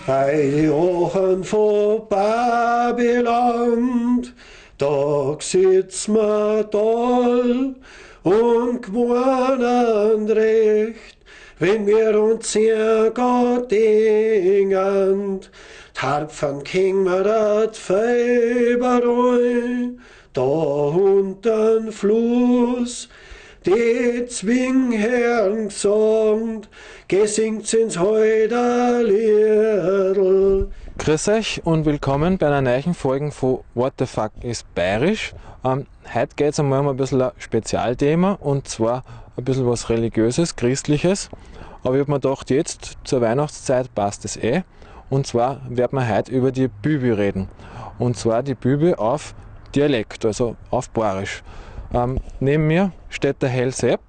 Bei die Ochen von Babyland, da sitzt man toll und gewonnen recht, wenn wir uns sehr Gott dingend, Tarpfen king wir dat Feiberoi, da untern Fluss, die Zwingherrn gesagt, gesingt ins heuder Liedl. Grüß euch und willkommen bei einer neuen Folge von What the Fuck is Bayerisch. Heute geht es einmal um ein bisschen ein Spezialthema, und zwar ein bisschen was Religiöses, Christliches. Aber ich habe mir gedacht, jetzt zur Weihnachtszeit passt es eh. Und zwar werden wir heute über die Bibel reden. Und zwar die Bibel auf Dialekt, also auf Bayerisch. Neben mir steht der Hell Sepp.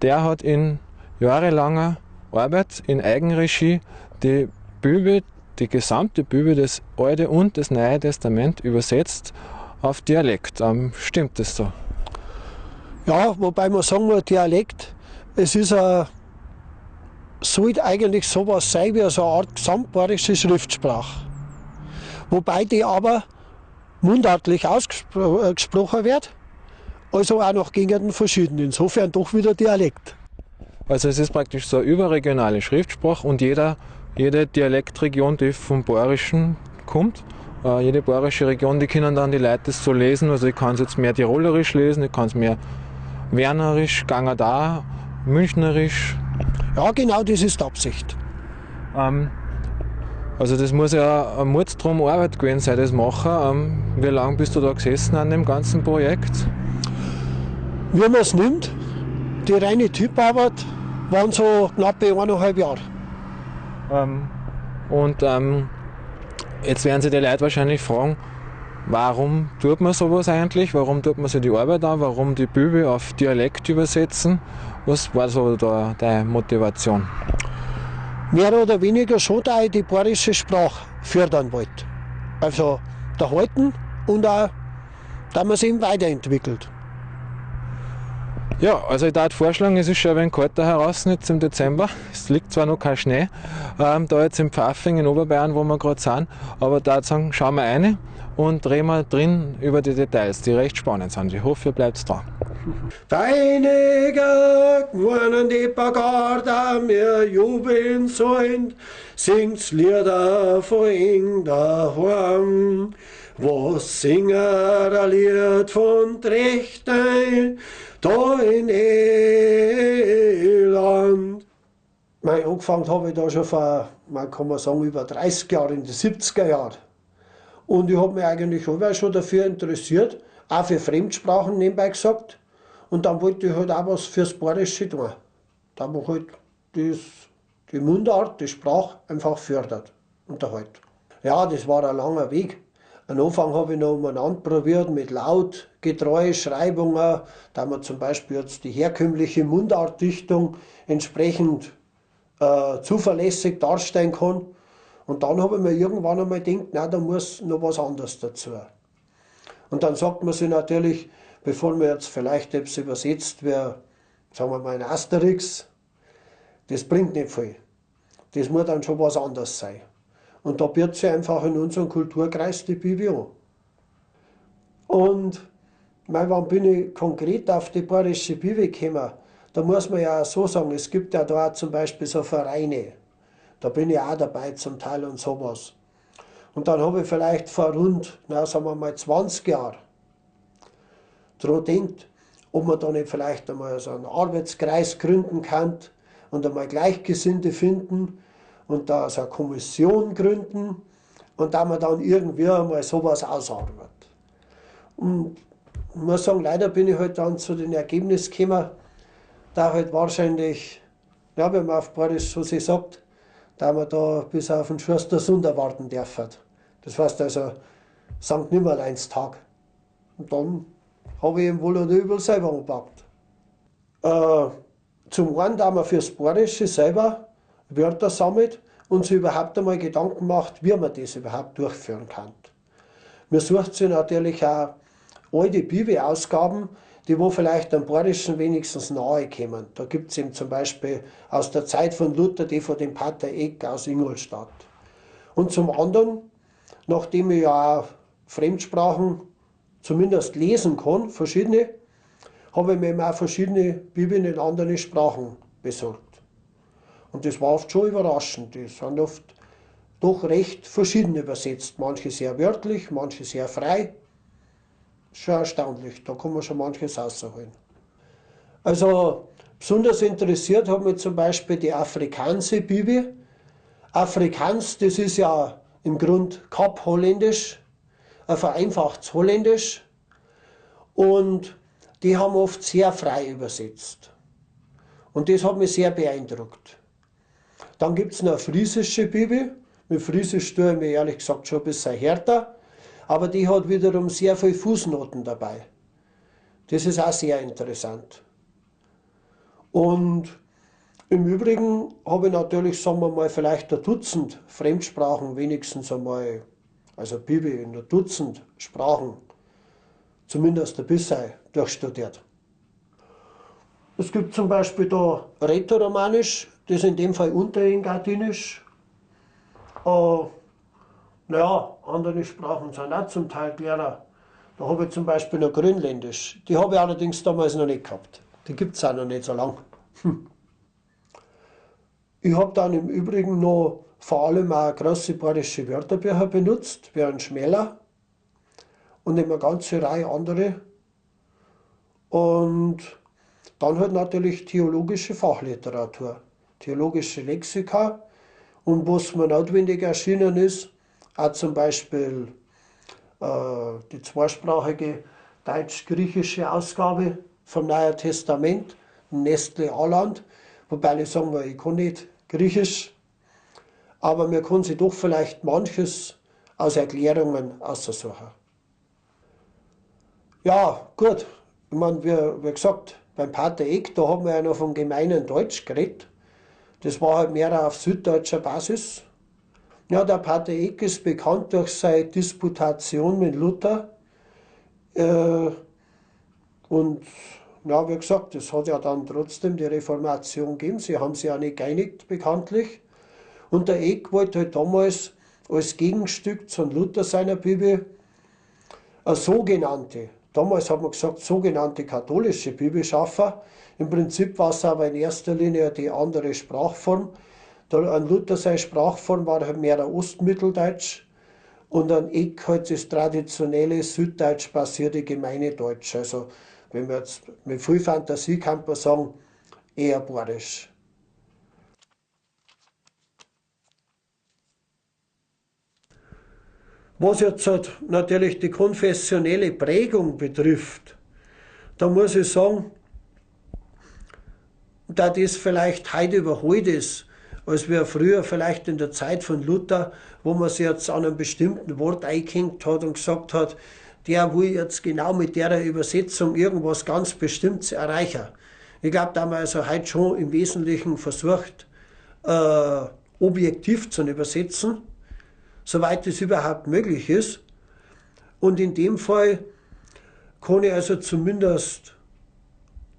Der hat in jahrelanger Arbeit in Eigenregie die Bibel, die gesamte Bibel, das Alte und das Neue Testament übersetzt auf Dialekt. Stimmt das so? Ja, wobei man sagen muss, Dialekt, es ist ein, sollte eigentlich sowas sein wie so eine Art gesamtbayerische Schriftsprache. Wobei die aber mundartlich ausgesprochen wird, also auch nach Gegenden verschieden. Insofern doch wieder Dialekt. Also es ist praktisch so eine überregionale Schriftsprache und jede Dialektregion, die vom Bayerischen kommt, jede bayerische Region, die können dann die Leute das so lesen. Also ich kann es jetzt mehr tirolerisch lesen, ich kann es mehr wernerisch, Gangadar, Münchnerisch. Ja, genau, das ist die Absicht. Also das muss ja ein Mordsdrum Arbeit gewesen sein, das machen. Wie lange bist du da gesessen an dem ganzen Projekt? Wie man es nimmt, die reine Typarbeit waren so knappe 1,5 Jahre. Und jetzt werden sich die Leute wahrscheinlich fragen, warum tut man sowas eigentlich? Warum tut man sich die Arbeit an? Warum die Bibel auf Dialekt übersetzen? Was war so da deine Motivation? Mehr oder weniger schon, da ich die bayerische Sprache fördern wollte. Also erhalten und auch, dass man sie eben weiterentwickelt. Ja, also ich würde vorschlagen, es ist schon ein wenig kalt da heraus, jetzt im Dezember. Es liegt zwar noch kein Schnee, da jetzt im Pfaffing in Oberbayern, wo wir gerade sind, aber da sagen, schauen wir rein und reden wir drin über die Details, die recht spannend sind. Ich hoffe, ihr bleibt dran. Weiniger gewonnen die Pagarda, mir jubeln sollen, singt's Lieder von eng daheim. Was singer ein Lied von Trechtein, da in Elland. Mei, angefangen habe ich da schon vor, man kann man sagen, über 30 Jahren, in den 70er Jahren. Und ich habe mich eigentlich immer schon dafür interessiert, auch für Fremdsprachen nebenbei gesagt. Und dann wollte ich halt auch was fürs Bayerische tun. Da man halt die Mundart, die Sprache einfach fördert und erhält. Ja, das war ein langer Weg. Am Anfang habe ich noch umeinander probiert mit lautgetreuen Schreibungen, da man zum Beispiel jetzt die herkömmliche Mundartdichtung entsprechend zuverlässig darstellen kann. Und dann habe ich mir irgendwann einmal gedacht, nein, da muss noch was anderes dazu. Und dann sagt man sich natürlich, bevor man jetzt vielleicht etwas übersetzt, wie, sagen wir mal, ein Asterix, das bringt nicht viel. Das muss dann schon was anderes sein. Und da birgt sich einfach in unserem Kulturkreis die Bibel an. Und mei, wann bin ich konkret auf die bayerische Bibel gekommen? Da muss man ja auch so sagen, es gibt ja da auch zum Beispiel so Vereine. Da bin ich auch dabei zum Teil und sowas. Und dann habe ich vielleicht vor rund, na, sagen wir mal 20 Jahren dran gedacht, ob man da nicht vielleicht einmal so einen Arbeitskreis gründen kann und einmal Gleichgesinnte finden und da so eine Kommission gründen und da man dann irgendwie einmal sowas ausarbeitet. Und ich muss sagen, leider bin ich halt dann zu dem Ergebnis gekommen, da halt wahrscheinlich, ja, wenn man auf Bayerisch so sich sagt, da man da bis auf den Schuss der Sunder warten dürfen. Das heißt also, Sankt Nimmerleinstag. Und dann habe ich ihm wohl oder übel selber angepackt. Zum einen, da man fürs Bayerische selber Wörter sammelt und sich überhaupt einmal Gedanken macht, wie man das überhaupt durchführen kann. Man sucht sich natürlich auch alte Bibelausgaben, die wo vielleicht am Bayerischen wenigstens nahe kommen. Da gibt es eben zum Beispiel aus der Zeit von Luther die von dem Pater Eck aus Ingolstadt. Und zum anderen, nachdem ich ja auch Fremdsprachen zumindest lesen kann, verschiedene, habe ich mir eben auch verschiedene Bibeln in anderen Sprachen besorgt. Und das war oft schon überraschend. Die sind oft doch recht verschieden übersetzt. Manche sehr wörtlich, manche sehr frei. Schon erstaunlich, da kann man schon manches rausholen. Also besonders interessiert hat mich zum Beispiel die Afrikaanse Bibel. Afrikaans, das ist ja im Grund Kap-Holländisch, ein vereinfachtes Holländisch. Und die haben oft sehr frei übersetzt. Und das hat mich sehr beeindruckt. Dann gibt es noch eine friesische Bibel. Mit Friesisch tue ich mir ehrlich gesagt schon ein bisschen härter. Aber die hat wiederum sehr viel Fußnoten dabei. Das ist auch sehr interessant. Und im Übrigen habe ich natürlich, sagen wir mal, vielleicht ein Dutzend Fremdsprachen wenigstens einmal, also Bibel in ein Dutzend Sprachen, zumindest ein bisschen durchstudiert. Es gibt zum Beispiel da Rätoromanisch, das ist in dem Fall Unterengadinisch. Naja, andere Sprachen sind auch zum Teil klarer. Da habe ich zum Beispiel noch Grönländisch. Die habe ich allerdings damals noch nicht gehabt. Die gibt es auch noch nicht so lange. Ich habe dann im Übrigen noch vor allem auch große bayerische Wörterbücher benutzt, wie ein Schmäler und eben eine ganze Reihe andere. Und dann halt natürlich theologische Fachliteratur, theologische Lexika und was mir notwendig erschienen ist, auch zum Beispiel die zweisprachige deutsch-griechische Ausgabe vom Neuen Testament, Nestle Aland, wobei ich sagen muss, ich kann nicht Griechisch, aber mir kann sich doch vielleicht manches aus Erklärungen aussuchen. Ja, gut, ich meine, wie gesagt, beim Pater Eck, da haben wir ja noch vom gemeinen Deutsch geredet. Das war halt mehr auf süddeutscher Basis. Ja, der Pater Eck ist bekannt durch seine Disputation mit Luther. Und ja, wie gesagt, es hat ja dann trotzdem die Reformation gegeben. Sie haben sich ja nicht geeinigt, bekanntlich. Und der Eck wollte halt damals als Gegenstück zum Luther seiner Bibel eine sogenannte, damals hat man gesagt, sogenannte katholische Bibel schaffen. Im Prinzip war es aber in erster Linie die andere Sprachform. An Luther seine Sprachform war halt mehr ein Ostmitteldeutsch und an Eck halt das traditionelle süddeutsch basierte gemeine Deutsch. Also wenn man jetzt mit viel Fantasie kann man sagen, eher bayerisch. Was jetzt halt natürlich die konfessionelle Prägung betrifft, da muss ich sagen, da das vielleicht heute überholt ist, als wir früher vielleicht in der Zeit von Luther, wo man sich jetzt an einem bestimmten Wort eingehängt hat und gesagt hat, der will jetzt genau mit der Übersetzung irgendwas ganz Bestimmtes erreichen. Ich glaub, da haben wir also heute schon im Wesentlichen versucht, objektiv zu übersetzen, soweit es überhaupt möglich ist. Und in dem Fall kann ich also zumindest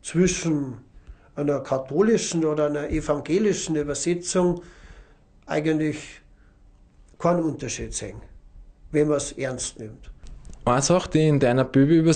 zwischen einer katholischen oder einer evangelischen Übersetzung eigentlich keinen Unterschied sehen, wenn man es ernst nimmt. Eine Sache, die in deiner Bibelübersetzung